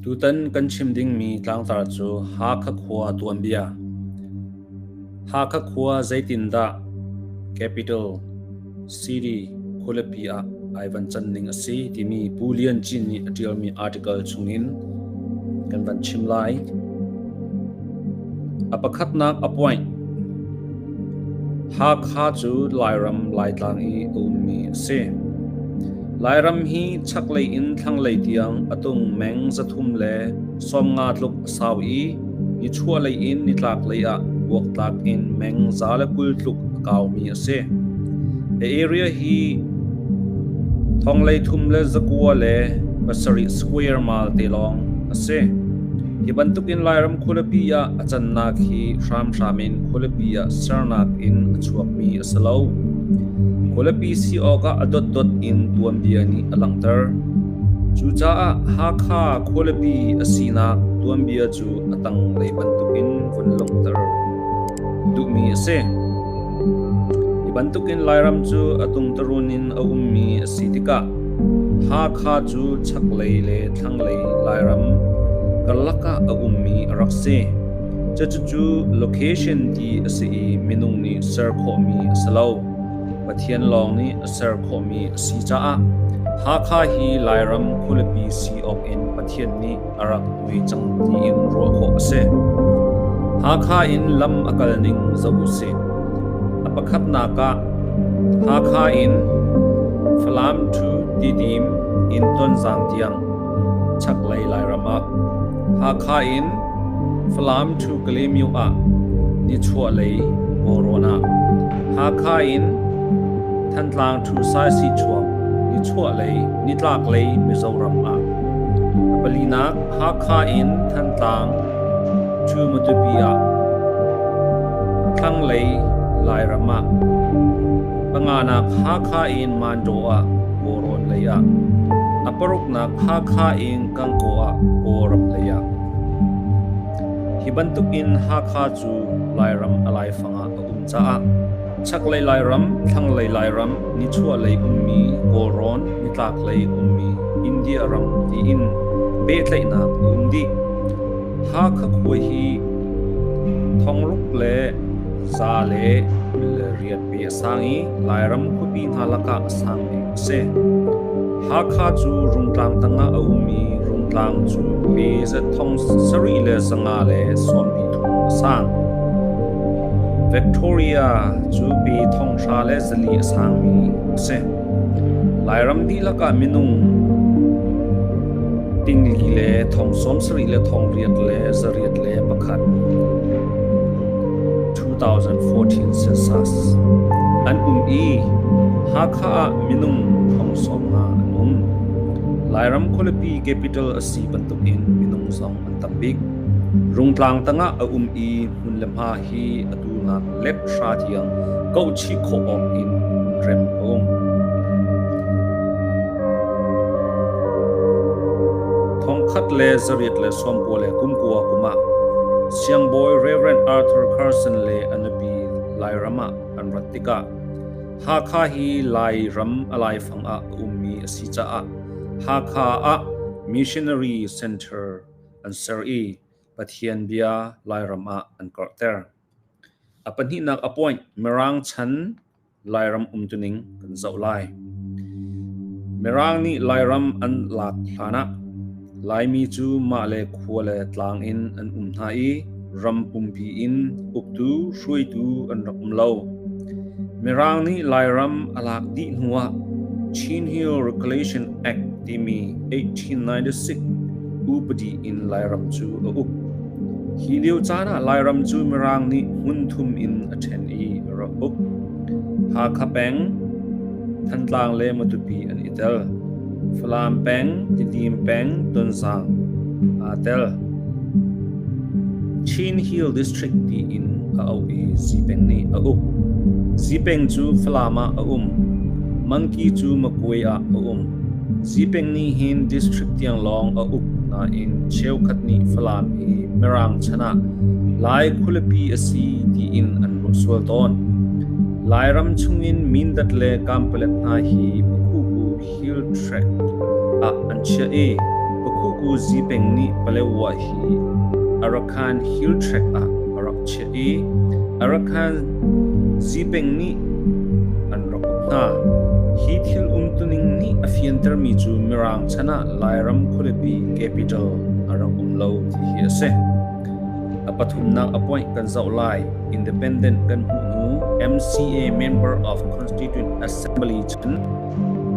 Tutan kan chim dingmi tlangtar cu Hakha khua tuanbia. Hakha khua zeitindah capital city khualipi ah ai van can ning a si timi Pu Lian Cin nih a ṭialmi article chungin kan van chim lai. A pakhatnak a point. Hakha cu Lairam Laitlang i a ummi a si. Lairam hi chaklei in thlanglei tiang a tung meng 350 tluk a sau i nichuahlei in nitlaklei ah buaktlak in meng 120 tluk a kaumi a si. A area hi 3,907 square mile te lawng a si. Hi bantukin Lairam khualipi ah a cannak hi hramhram in khualipi ah sernak in a chuakmi a si lo. Khualipi si awkah a dotdot in tuanbia nih a langhter. Cucaah Hakha khualipi a sinak tuanbia cu a tanglei bantukin vun langhter duhmi a si. Hi bantukin Lairam cu a tungtarun in a ummi a si tikah Hakha cu chaklei le thlanglei Lairam karlak ah a ummi a rak si. Cucu location ti a si i minung nih ser khawhmi a si lo. Pathian lawng nih a ser khawhmi a si caah Hakha hi Lairam khualipi si awk in Pathian nih a rak ui cang tiin ruah khawh a si. Hakha in lam a kal ning zoh u sih. A pakhatnak ah Hakha in Falam to Tidim in Tonzang tiang chaklei Lairam ah, Hakha in Falam to Kalaymyo ah nichuahlei Kawlrawn ah, Hakha in Thantlang to Saisihchuak nichuahlei nitlaklei Mizoram ah. A palinak Hakha in Thantlang to Matupi ah thlanglei Lairam ah. Panganak Hakha in Mandaw ah Kawlrawn lei ah. A paruknak Hakha in Gangaw ah Kawlram lei ah. Hi bantuk in Hakha cu Lairam a laifang ah a um caah chaklei Lairam, thlanglei Lairam, nichuahlei ummi Kawlrawn, nitlaklei ummi India ram tiin pehtlaihnak a um dih. Hakha khua hi 6128 pe a sang i Lairam khuapi hna lakah a sang bik a si. Hakha cu Rungtlang tangah a um i Rungtlang cu pe 7523 a sang. Victoria cu pe 1400 a sangmi a si. Lairam dihlak ah minung 4,000 7,801 2014 census an um i Hakha ah minung 90,000 an um. Lairam khualipi capital a si bantukin minung zong an tam bik. Rungtlang tangah a um i hmun le hma hi atu nak let hra tiang kauhchih khawh awk in rem a um. 1999 kum ah Siangbawi Rev. Arthur Carson le a nupi Lairam ah an rat tikah Hakha hi Lairam a laifang ah a ummi a si caah Hakha ah Missionary Center an ser i Pathian bia Lairam ah an karhter. A pahnihnak a point Mirang chan Lairam umtuning kan zoh lai. Mirang nih Lairam an lak hlanah Laimi cu mah le khua le tlang in an um hna i ram pumpi in uktu hruaitu an rak um lo. Mirang nih Lairam a lak dih hnuah Chin Hill Regulation Act timi 1896 upadi in Lairam cu a uk. Hi lio caan ah Lairam cu Mirang nih hmun thum in a ṭhen i a rak uk. Hakha peng, Thantlang le Matupi an i tel. Falam peng, Tidim peng, Tonzang aa tel. Chin Hill District tiin a auh i Zipeng nih a uk. Zipeng cu Falam ah a um. Mangki cu Makuai ah a um. Zipeng nih hin district tiang lawng a uk nain cheukhat nih Falam hi Mirang chan ah Lai khualipi a si tiin an ruah sual tawn. Lairam chungin Mindat le Kampalet hna hi Pakhuku Hill Tract ah an chiah i Pakhuku Zipeng nih Paletwa hi Arakan Hill Tract ah a rak chiah i Arakan Zipeng nih an rak uk hna. Hi thil umtuning nih a fiantermi cu Mirang chan ah Lairam khualipi capital a rak um lo ti hi a si. A pathumnak a point kan zoh lai. Independent kan hmuh hnu MCA Member of Constituent Assembly chan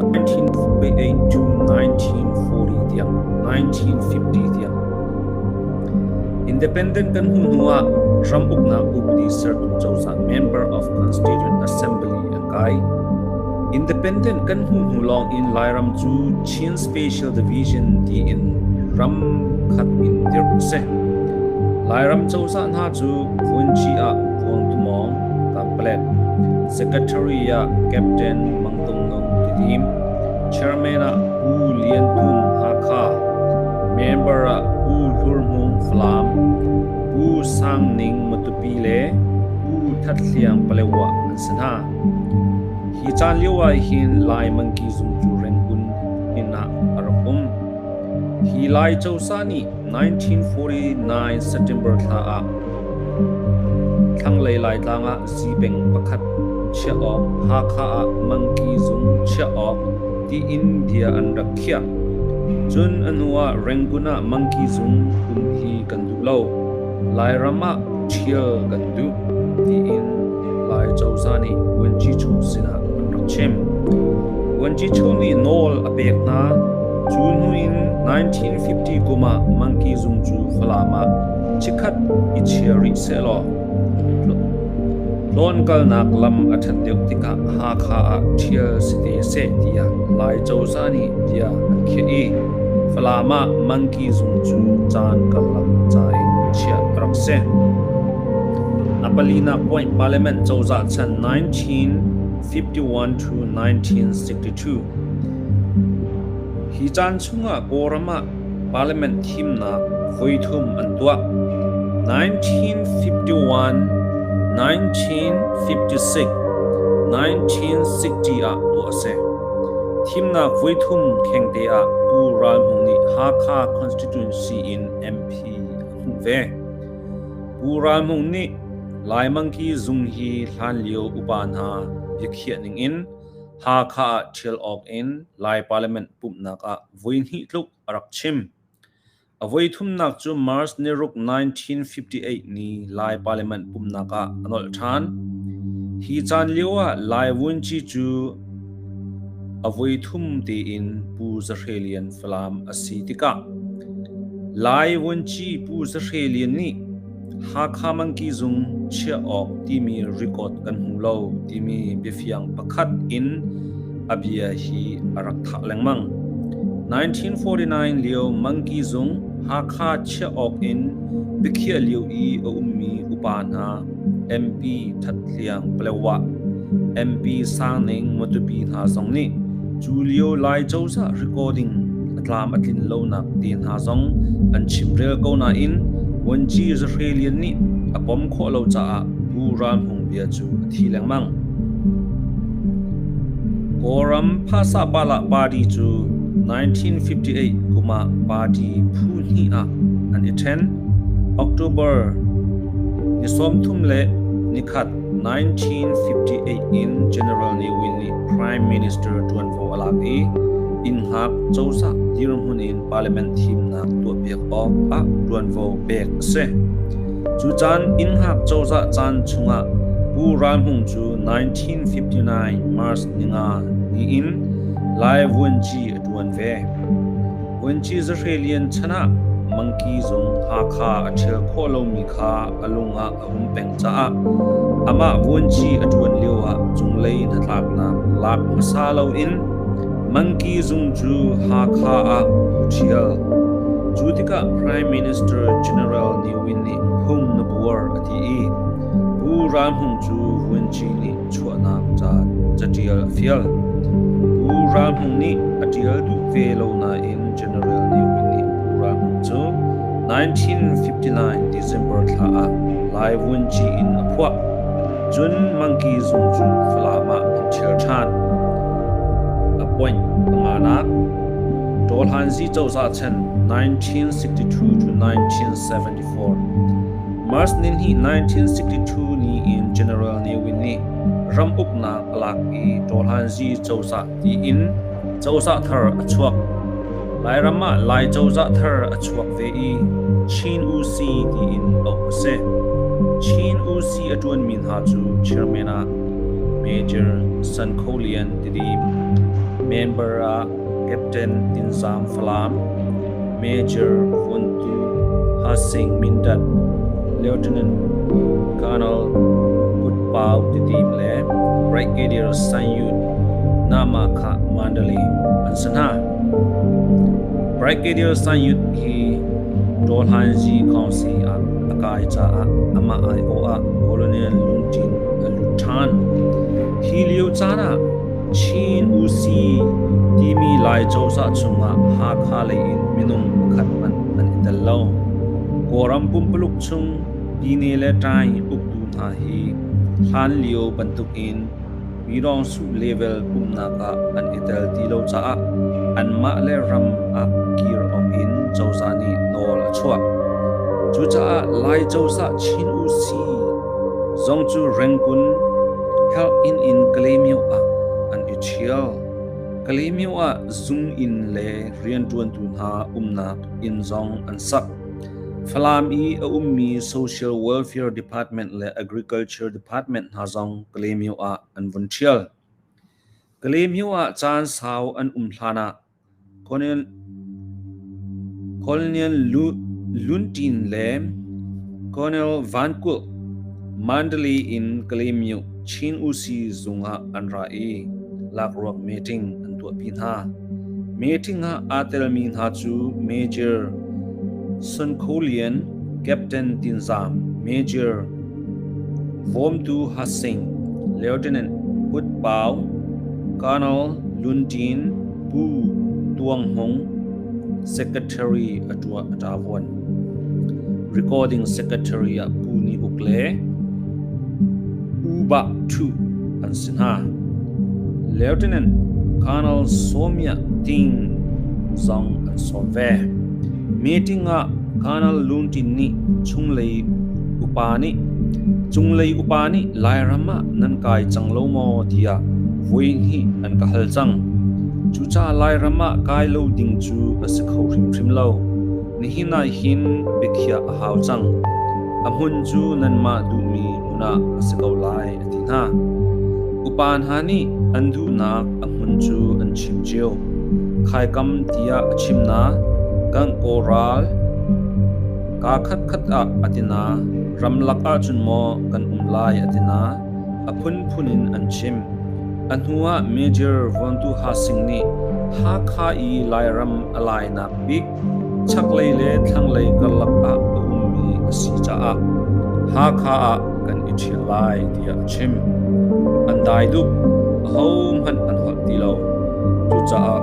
1948 to 1940 tiang 1950 tiang Independent kan hmuh hnu ah ram uknak upadi sertu cozah Member of Constituent Assembly an kai. Independent kan hmuh hnu lawng in Lairam cu Chin Special Division tiin ram khat in dirh a si. Lairam cozah hna cu Vunci ah Vuang Tumawng, Kanpalet, Secretary ah Captain Mang Tung Nung Tidim, Chairman ah Pu Lian Tum Hakha, Member ah Pu Hlur Hmung Falam, Pu Sang Ning Matupi le Pu That Hliang Palewa an si hna. Hi caan lio ah hin Lai Mangki zung cu Rangoon inn ah a rak um. Hi Lai cozah nih 1949 September thla ah thlanglei Laitlang ah zipeng pakhat chiah awk, Hakha ah Mangki zung chiah awk tiin bia an rak khiah. Cun a hnu ah Rangoon ah Mangki zung um hi kan duh lo. Lairam ah ṭhial kan duh tiin Lai cozah nih Vuanci sinah an rak chim. Vuanci nih nawl a pek hna. Cu hnu in 1950 kum ah Mangki zung cu Falam ah chikkhat i chia rih sehlaw tlawnkalnak lam a ṭhat deuh tikah Hakha ah ṭhial si te seh tiah Lai cozah nih bia an khiah i Falam ah Mangki zung cu caan karlak ca in chiah a rak si. A palinak point Parliament cozah chan 1951 to 1962. Hi caan chungah Kawlram ah Parliament thimnak voithum an tuah. 1951, 1956, 1960 ah tuah a si. Thimnak voithum khengte ah Pu Ral Hmung nih Hakha constituency in MP a hmuh ve. Pu Ral Hmung nih Lai Mangki zung hi hlanlio upa hna biakhiah ningin Hakha ah ṭhial awk in Lai Parliament pumhnak ah voihnih tluk a rak chim. A voithumnak cu March niruk 1958 ni Lai Parliament pumhnak ah a nolh ṭhan. Hi caan lio ah Lai Vunci cu a voithum tein Pu Za Hre Lian Falam a si tikah Lai Vunci Pu Za Hre Lian nih Hakha Mangki zung chiah awk timi record kan hmu lo timi biafiang pakhat in a bia hi a rak thah lengmang. 1949 lio Mangki zung Hakha chiah awk in biakhiah lio i a ummi upa hna MP That Hliang Palewa, MP Sang Ning Matupi hna zong nih cu lio Lai cozah recording a tlam a tlin lonak te hna zong an chimrel ko nain Vuanci Za Hre Lian nih a pom khawh lo caah Pu Ral Hmung bia cu a thi lengmang. Kawlram Phasa Pala Party cu 1958 kum ah party phu hnih ah an i ṭhen. October ni 31 1958 in General Ne Win nih Prime Minister ṭuanvo a lak i innhngak cozah dirhmun in parliament thimnak tuahpiak awk ah ṭuanvo pek a si. Cu caan innhngak cozah caan chungah Pu Ral Hmung cu 1959 March ninga ni in Lai Vuanci a ṭuan ve. Vuanci Za Hre Lian chan ah Mangki zung Hakha a ṭhial khawh lomi kha a lung ah a um peng caah amah vuanci a ṭuan lioah cunglei hnatlaknak lak hmasa loin Mangki zung cu Hakha ah a ṭhial. Cu tikah Prime Minister General Ne Win nih phung na buar a ti i Pu Ral Hmung cu vuanci nih chuahnak ca caṭial a fial. Pu Ral Hmung nih a ṭial duh ve lo nain General Ne Win nih Pu Ral Hmung cu 1959 December thla ah Lai Vuanci in a phuah. Cun Mangki zung cu Falam ah an ṭhial ṭhan. A point panganak Tawlhanzi cozah chan 1962 to 1974. March nihnih 1962 ni in General Ne Win nih ram uknak a lak i Tawhlanzi cozah tiin cozah thar a chuak. Lairam ah Lai cozah thar a chuak ve i Chin Usi tiin auh a si. Chin Usi a ṭuanmi hna cu chairman ah Major San Kho Lian Tidim, member ah Captain Tin Zam Falam, Major Vuntu Hasing Mindat, Lieutenant Colonel Put Pau Tidim le Brigadier San Yut Namakha Mandalay an si hna. Brigadier San Yut hi Tawhlanzi Council ah a kai caah amah aiawh ah Colonel Lungṭin a lut ṭhan. Hi lio caan ah Chin Usi timi Lai cozah chungah Hakha lei in minung pakhat hmanh an i tel lo. Kawlram pumpuluk chung Pine le Ṭaing uktu hna hi hlanlio bantukin Pyidawngsuh level pumhnak ah an i tel ti lo caah anmah le ram ah kir awkin cozah nih nawl a chuah. Cucaah Lai cozah Chin Usi zong cu Rangoon Health Inn in Kalaymyo ah an i ṭhial. Kalaymyo ah zung inn le rianṭuantu hna umnak inn zong an sak. Falam i a ummi Social Welfare Department le Agriculture Department hna zong Kalaymyo ah an vun ṭhial. Kalaymyo ah caan sau an um hlanah Colonel Luntin le Colonel Van Kulh Mandalay in Kalaymyo Chin Usi zung ah an ra i lakhruak meeting an tuahpi hna. Meeting ah aa telmi hna cu Major Sun Kho Lian, Captain Tin Zam, Major Vawmtu Ha Sing, Lieutenant Put Pau, Colonel Lun Tin, Pu Tuang Hmung, Secretary a ṭavuan. Recording Secretary ah Pu Ni Uk le U Bah Hthu an si hna. Lieutenant Colonel Sawmya Ting zong an sawm ve. Meeting ah Colonel Lun Tin nih chunglei upa nih cunglei upa nih Lairam ah nan kai cang lo maw tiah voihnih an ka hal cang. Cucaah Lairam ah kai lo ding cu a si kho hrimhrim lo. Nihin ah hin biakhiah a hau cang. A hmun cu nanmah duhmi hmun ah a si ko lai a ti hna. Upa hna nih an duhnak a hmun cu an chim cio. Khaikam tiah a chim na, Gangaw ral kaa khatkhat ah a ti na, ramlak ahcun maw kan um lai a ti na, a phunphun in an chim. A hnuah Major Vontu Ha Sing nih Hakha i Lairam a lainak bik chaklei le thlanglei karlak ah a ummi a si caah Hakha ah kan i ṭhial lai tiah a chim. An dai dup, ahohmanh an holh ti lo. Cucaah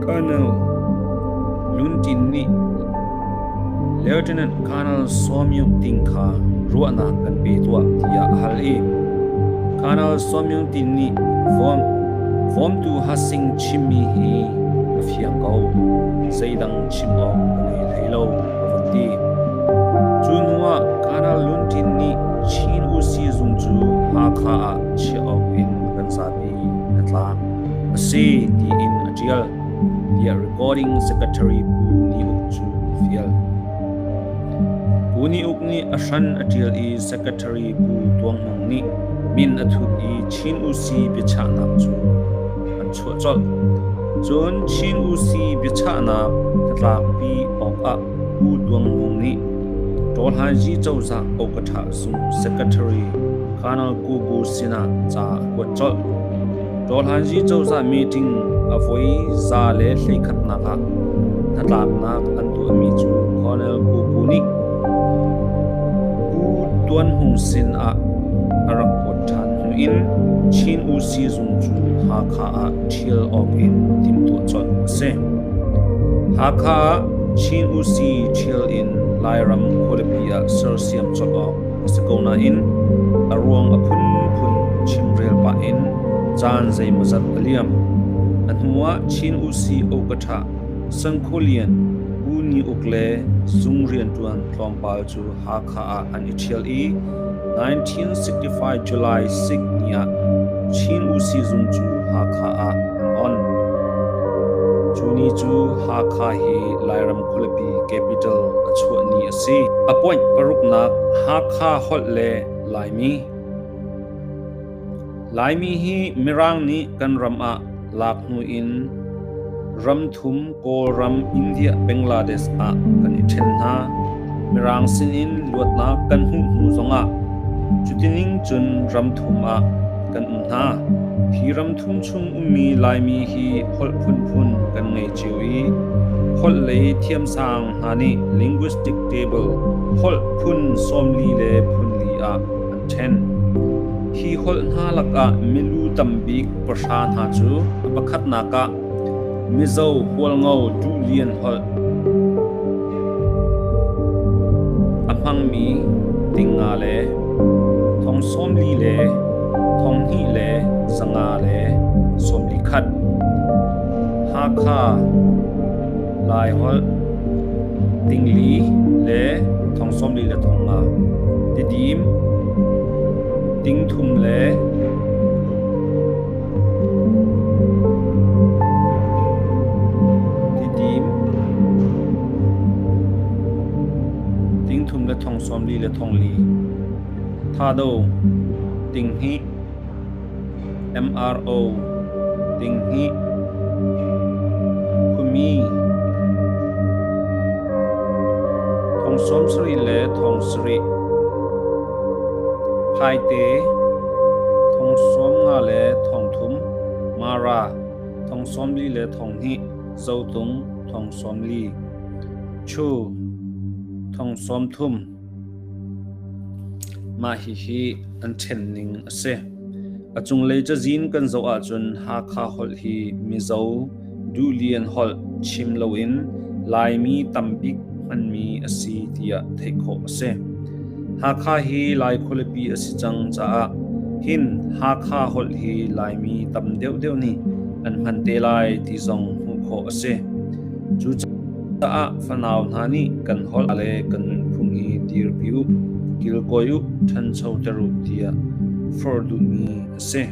Colonel Luntin nih Lieutenant Colonel Sawmyung Ting kha ruahnak kan pe tuah tiah a hal i Colonel Sawmyung Ting nih Vawmtu Hasing chimmi hi a fiang ko, zeidang chim awk ka ngei hlei lo a vun ti. Cu hnuah Colonel Luntin nih Chin Usi zung cu Hakha ah chiah awk in kan zapi hnatlak a si tiin a ṭial tiah Recording Secretary Pu Ni Uk cu a fial. Pu Ni Uk nih a hran a ṭial i Secretary Pu Tuang Hmung nih min a thut i Chin Usi biachahnak cu an chuah colh. Cun Chin Usi biachahnak hnatlakpi awkah Pu Tuang Hmung nih Tawlhazi cozah Okatha zung Secretary Colonel Kubu sinah ca a kuat colh. Tawlhazi cozah meeting a voi 121nak ah hnatlaknak an tuahmi cu Colonel Kubu nih Pu Tuan Hmung sin ah a rak kuat ṭhan hnu in Chin Usi zung cu Hakha ah ṭhial awk in timhtuah colh a si. Hakha ah Chin Usi ṭhial in Lairam khualipi ah sersiam colh awk a si ko nain a ruang a phunphun chimrel pah in caan zeimawzat a liam. A hnuah Chin Usi Okaṭha Sangkhualian Pu Ni mi-uk le zung rianṭuan tlawmpal cu Hakha ah an i ṭhial i 1965 July 6 ni ah Chin Usi zung cu Hakha ah an on. Cu ni cu Hakha hi Lairam khualipi capital a chuah ni a si. A point paruknak Hakha holh le Laimi. Laimi hi Mirang nih kan ram ah lak hnu in ramthum Kawlram, India, Bangladesh ah kan i ṭhen hna. Mirang sinin luatnak kan hmuh hnu zongah cutining cun ramthum ah kan um hna. Hi ramthum chung ummi Laimi hi holh phunphun kan ngei cio i holh lei thiamsang hna nih linguistic table holh phun 40 le phun li ah an ṭhen. Hi holh hna lakah milu tambik pahra hna cu a pakhatnak ah Mizo Hualngo Duhlian holh a hmangmi 500 le 40 le 2 le 500 le 41. Hakha Laiholh 4 le 40 le 500. Tidim 3 le Tidim 3 le 40 le 4. Thado 2 MRO 2 Khuami 70 le 7. Phaite 95 le 30. Mara 40 le 2. Zotung 40. Chu 30. Mah hihi an ṭhen ning a si. A cunglei cazin kan zoh ahcun Hakha holh hi Mizo Duhlian holh chim loin Laimi tambik hmanmi a si tiah theih khawh a si. Hakha hi Lai khualipi a si cang caah hin Hakha holh hi Laimi tam deuhdeuh nih an hman te lai ti zong hmuh khawh a si. Cucaah fanau hna nih kan holh le kan nunphung hi dirpi u, kilkawi u, ṭhanchoter u tiah forh duhmi a si.